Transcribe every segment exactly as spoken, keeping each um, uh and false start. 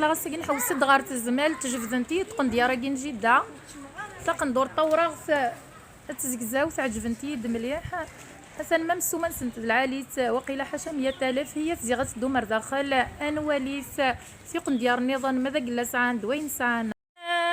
Ɣas akken ḥewseɣ-d ɣer tezmalt, jebdent-iyi-d tqendyar-agi n jidda. Taqendurt tawraɣt d tazegzawt, ɛeǧbent-iyi-d mliḥ. Atan ma ssuma-nsent d lɛali-tt, waqila ḥaca meyya alef, hiyat ziɣ ad teddum ar daxel, ad nwali-t. Tiqendyar nniḍen, ma d agella sɛan d wayen sɛan.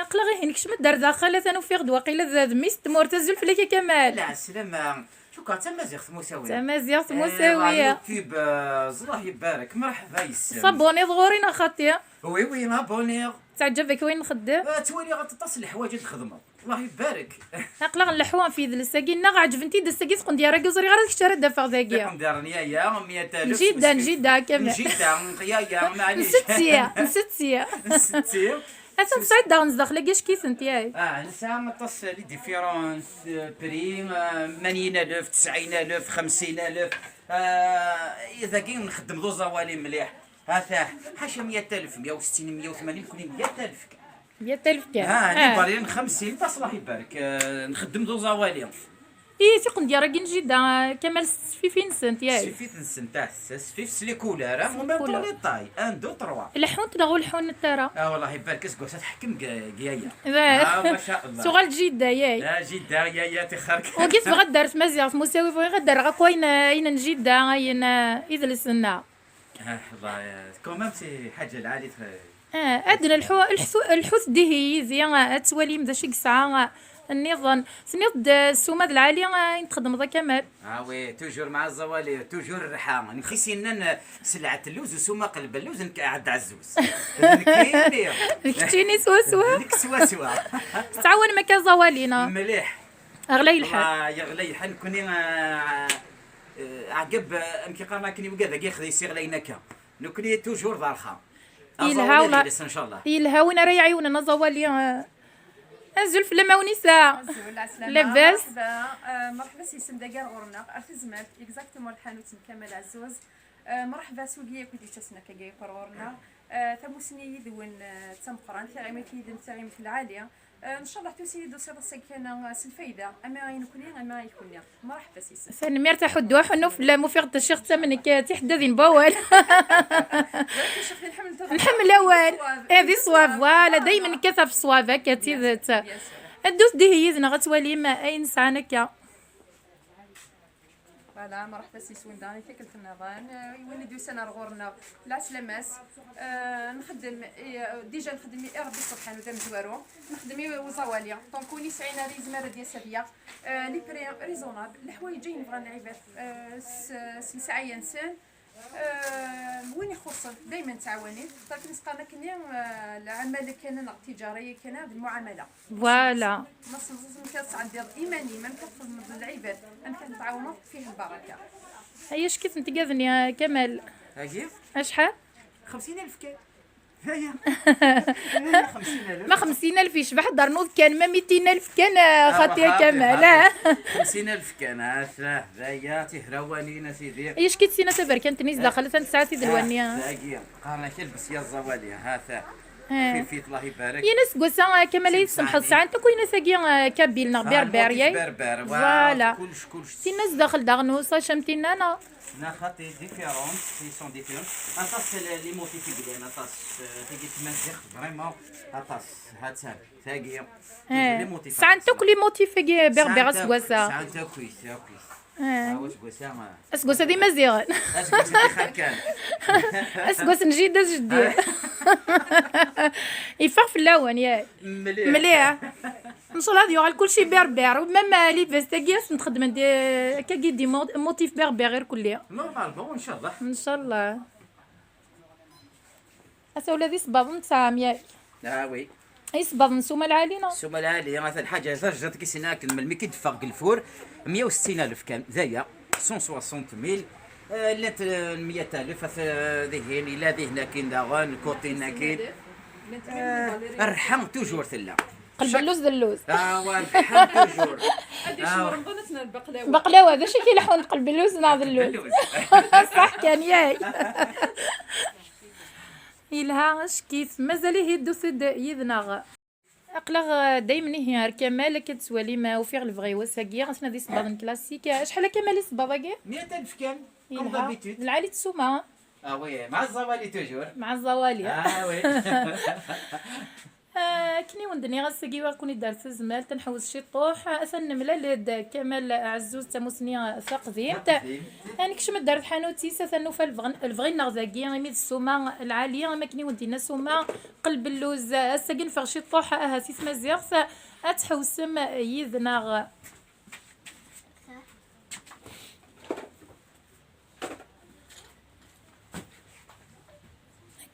Aql-aɣ ihi nekcem-d ar daxel, atan ufiɣ-d waqila d, d mmi-s n tmurt. Azul fell-ak a Kamal. Lɛeslama. Cukkeɣ d tamaziɣt Musawi. D tamaziɣt Musawi. Eh, ɣer YouTube, eh, Allah ibarek, mreḥba yes-m. Tabuniḍ ɣur-i neɣ xaṭi? Oui, oui, abuniɣ. Teɛǧeb-ak wayen nxeddem? Eh, ttwaliɣ aṭas n leḥwayeǧ i txedmeḍ. Allah ibarek. Aql-aɣ nleḥḥu ɣef yidles-agi, neɣ ɛeǧbent-iyi-d ass-agi tqendyar-agi, ur ẓriɣ ara d kečč ara d-afeɣ dagi. Tiqendyar n yaya, meyya alef. N jidda, n jidda, a Kamal. N jidda, yaya, maɛlic. Nsetti, nsetti. Nsetti. Atan tesɛiḍ daɣen zdaxel-agi acki-tent, yak? Ah, nesɛa aṭas les différents, euh, prix, euh, tmanyin alef, tesɛin alef, xemsin alef. Ah, dagi nxeddem d uẓawali mliḥ. Ata, ḥaca meyya alef, meyya u settin, meyya u tmanyin, nekni meyya alef kan. Meyya alef kan. Ah, les barrières xemsin, bas Allah ibarek, euh, nxeddem d uẓawali. I tiqendyar-agi n jidda, Kamal, s tesfifin-nsent, yak? Tesfifin-nsent, ah, s tesfift, s les couleurs, ah, en même temps les tailles, un, deux, trois. Leḥḥunt neɣ ur leḥḥunt ara? Ah, Allah ibarek, aseggas-a tḥekkem deg, deg yaya. Ah, ma sha Allah. Tuɣal d jidda, yak? Ah, jidda, yaya, tixerk. Wagi tebɣa ad d-terr tmaziɣt, Musawi, bɣiɣ ad d-rreɣ akk ayen, ayen n jidda, ayen, eh, idles-nneɣ. Ah, Allah, eh, quand même, c'est ḥaǧa lɛali, eh. Ah, ad nelḥu, lḥu-, lḥut dihi yid-i, ah, ad twalim d acu i yesɛa, ah, nniḍen. Tenniḍ-d, eh, ssuma d lɛali, ah, ayen txeddmeḍ a Kamal. Ah oui, toujours مع الزوالي, toujours rrḥa. Nekk i s-yennan, eh, سلعة اللوز وسوما قلب اللوز, nekk Ɛebd Ɛezzuz. D nekkini. D keččini swaswa? D nekk swaswa. Tettɛawanem akka aẓawali, neɣ? Mliḥ. Ɣlay lḥal. Yeɣlay lḥal, nekkni, ah, ah, ɛqeb, ah, amek i qqaren akken i wigad-agi, xdi siɣlayen akka. Nekkni toujours d arxa. Yelha aẓawali wala ad iles, ncallah. Yelha win ara iɛiwnen aẓawali, ah. Azul fell-am a Wnisa. Azul, ɛeslama. Labas? Merḥba, ah, merḥba s yisem dagi ar ɣur-neɣ, ar tezmalt, exactement lḥanut n Kamal Ɛezzuz. Ah, merḥba s wigi akk i d-yettasen akkagi akk ar ɣur-neɣ. Ah, tamussni yid-wen, ah, d tameqqrant, tiɣimit yid-m d tiɣimit lɛali. Ah, ncallah tusi-d tusiḍ-as kan, ah, s lfayda, ama i nekni, ama i kenni. Merḥba s yisem. Tanemmirt a Ḥuddu, aḥunnu fell-am, ufiɣ-d taciɣt am nekk, tiḥeddadin n wawal. Nḥemmel awal. Eh, di ṣṣwab, voilà, daymen nekkat ɣef ṣṣwab, akka d tidet. Ddut dihi yid-neɣ ad twalim ayen sɛan akka. Voilà, merḥba s yiswen daɣen i tikkelt nniḍen. Eh, i win i d-yusan ar ɣur-neɣ, lɛeslama-s. Eh, nxeddem, eh, déjà nxeddem i Ṛebbi subḥanu d amezwaru. Nxeddem i uẓawali. Donc, win yesɛin ara yezmer ad d-yas ad yaɣ. Eh, les prix raisonnables. Leḥwayeǧ ayen bɣan lɛibad, eh, s, s lesɛaya-nsen. Eh, win ixuṣṣen, daymen ttɛawanin. Xaṭer akken i s-qqaren akkenni, eh, lɛamala kan neɣ tiǧara kan, d lmuɛamala. Voilà. Ma tessneḍ amek ad tesɛeddiḍ iman-im, amek ad txedmeḍ d lɛibad, amek ad tɛawneḍ, fih lbaraka. Ay, acki-tent tgaden ya Kamal? Agi? Acḥal? Xemsin alef kan. Aya. Aya, xemsin alef. Ma xemsin alef yecbeḥ, ad d-ternuḍ kan, ma mitin alef kan, ah, xaṭi ya Kamal, ah. Xemsin alef kan, ah, d aya, tihrawanin, a sidi. Ay, acki-tt tina taberkant-nni zdaxel, atan tesɛa tidlwanni. Ah, dagi. Qqaren-ak lbes ya ẓẓawali, ha-t-a. Eh. Xifit, Allah ibarek. Yin aseggas-a, ah, Kamal, ay tsemḥeḍ, sɛant akk ayen-agi, ah, kabyle neɣ berber, yay? Berber, voilà. Kullec, kullec. Tinna zdaxel daɣen uṣac am tinna, neɣ? Na xaṭi, différentes, ils sont différents. Aṭas les motifs i yellan, aṭas, eh, tagi tmaziɣt, vraiment, aṭas. Ha-tt-an, tagi. Eh, les motifs. Sɛant akk les motifs-agi berber aseggas-a. Sɛant akk, sɛant akk. Eh. Ah, aseggas-a, ah. Aseggas-a d Imaziɣen. Aseggas-a d ixerkan. Aseggas n jidda d jeddi. Ah. Yeffeɣ fell-awen, yak? Mliḥ. Mliḥ. Ncallah ad yuɣal kulci berber. Même, ah, les vestes-agi ad ten-xedmen d, akkagi d mo-, motif berber irkelli. Normalement, ncallah. Ncallah. Ata ula d isebbaḍen tesɛam, yak? Ah, oui. Isebbaḍen ssuma lɛali, neɣ? Ssuma lɛali, ata lḥaǧa tajdiṭ i k-ssina akken melmi k-id-teffeɣ deg lfur, meyya u settin alef kan, d aya, cent soixante mille, eh, llant, eh, meyya alef, ata dihin, yella dihin akin daɣen, côté-n akin. Eh, rrḥa toujours tella. Qelbelluz d lluz. Ah, wa, rrḥa toujours. Ad icum Remḍan ad tnal baqlawa. Baqlawa, d acu i k-ileḥḥun, qelbelluz neɣ d lluz? Qelbelluz. Ṣṣeḥ kan, yay. Yelha, acki-t. Mazal ihi ddut-d yid-neɣ. Aql-aɣ, eh, daymen ihi ar Kamal, akka d-twalim, eh, ufiɣ lebɣi-w ass-agi, aten ad isebbaḍen classique. Acḥal a Kamal isebbaḍ-agi? Meyya alef kan, comme d'habitude. D lɛali-tt ssuma. Ah oui, مع الزوالي toujours. مع الزوالي. Ah oui. Akken i wen-d-nniɣ, ass-agi wwiɣ-ken-id ar tezmalt, ad nḥewwes ciṭuḥ. Atan nemlal-d Kamal Ɛezzuz d tamusni taqdimt. Ad nekcem-d ar tḥanut-is, atan nufa lebɣi-nneɣ dagi, imi d ssuma lɛali, am akken i wen-d-yenna ssuma qelbelluz. Ass-agi neffeɣ ciṭuḥ ahat i tmaziɣt, ad tḥewsem yid-neɣ.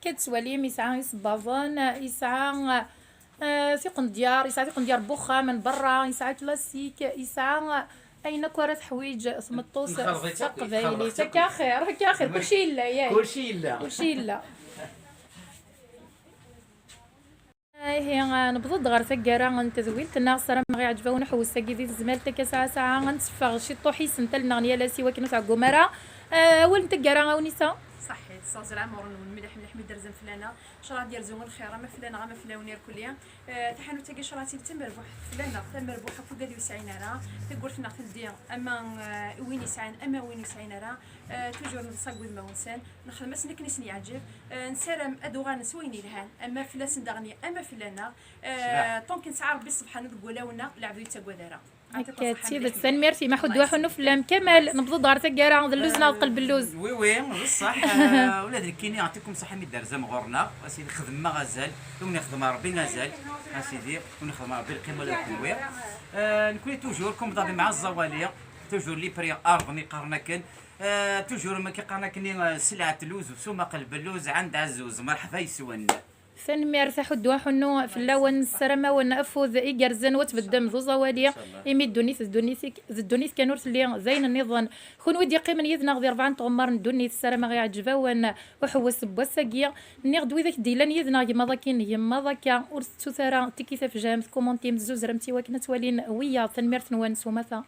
Akka tettwalim, yesɛa isebbaḍen, yesɛa, eh, tiqendyar, yesɛa tiqendyar n wexxam n berra, yesɛa classique, yesɛa ayen akk ara teḥwiǧ tmeṭṭut taqbaylit. Akka axir, akka axir, kulci yella, yak. Kulci yella. Kulci yella. Ihi, nebḍa-d ɣer taggara n tedwilt-nneɣ, ssarameɣ iɛǧeb-awen uḥewwes-agi di tezmalt akka saɛa saɛa, ad nesseffeɣ ciṭuḥ isental-nneɣ n yal ass i wakken ur tɛeggum ara. Eh, awal n taggara, a Unisa. Ṣaḥḥit, ṣaẓ lɛemr-nwen mliḥ mliḥ mi d-terzam fell-aneɣ. Ncallah ad yerzu lxir ama fell-aneɣ ama fell-awen irkelli. Eh, taḥanut-agi ncallah ad tili d tamerbuḥt fell-aneɣ, tamerbuḥt ɣef wigad ur yesɛin ara. Tawwurt-nneɣ teldi ama, eh, i win yesɛan ama win ur yesɛin ara. Eh, toujours neḍsa deg wudmawen-nsen, nexdem-asen akken i sen-yeɛǧeb. Eh, nessaram ad uɣalen s wayen yelhan, ama fell-asen daɣen ama fell-aneɣ. Eh, tant que nesɛa Rebbi subḥanu deg wulawen-nneɣ, lɛebd ur yettagad ara. Akka d tidet. Tanemmirt i Maḥud Waḥunnu fell-am. Kamal, nebḍa-d ɣer taggara d lluz neɣ d qelbelluz? Oui, oui, d ṣṣeḥ. Eh, ula d nekkini, yeɛṭikum ṣṣeḥḥa mi d-terzam ɣur-neɣ. A sidi, xedmem-aɣ azal, ur wen-ixdem Rebbi azal. A sidi, ur wen-ixdem Rebbi lqima ula d kenwi. Eh, nekkni toujours, comme d'hab, مع الزوالي, toujours les prix ɣer-wen i qqaren akken. Eh, toujours ma k-qqaren akken, eh, sselɛa tluz, ssuma qelbelluz, ɛand Ɛezzuz, merḥba yes-wen. Tanemmirt a Ḥuddu Aḥunnu fell-awen, nessaram-awen afud igerrzen, wa tbeddem d uẓawali, imi ddunit d ddunit-ik, d ddunit kan, ur telli d ayen nniḍen. Kunwi d-yeqqimen yid-neɣ di rebɛa n tɣemmar n ddunit, ssarameɣ iɛǧeb-awen uḥewwes n wass-agi. Nniɣ-d widak d-yellan yid-neɣ, gemmaḍ akkin, gemmaḍ akka, ur tettut ara tiki tafjamt, kumuntim, tzuzremt i wakken ad twalin wiyaḍ. Tanemmirt-nwen s umata.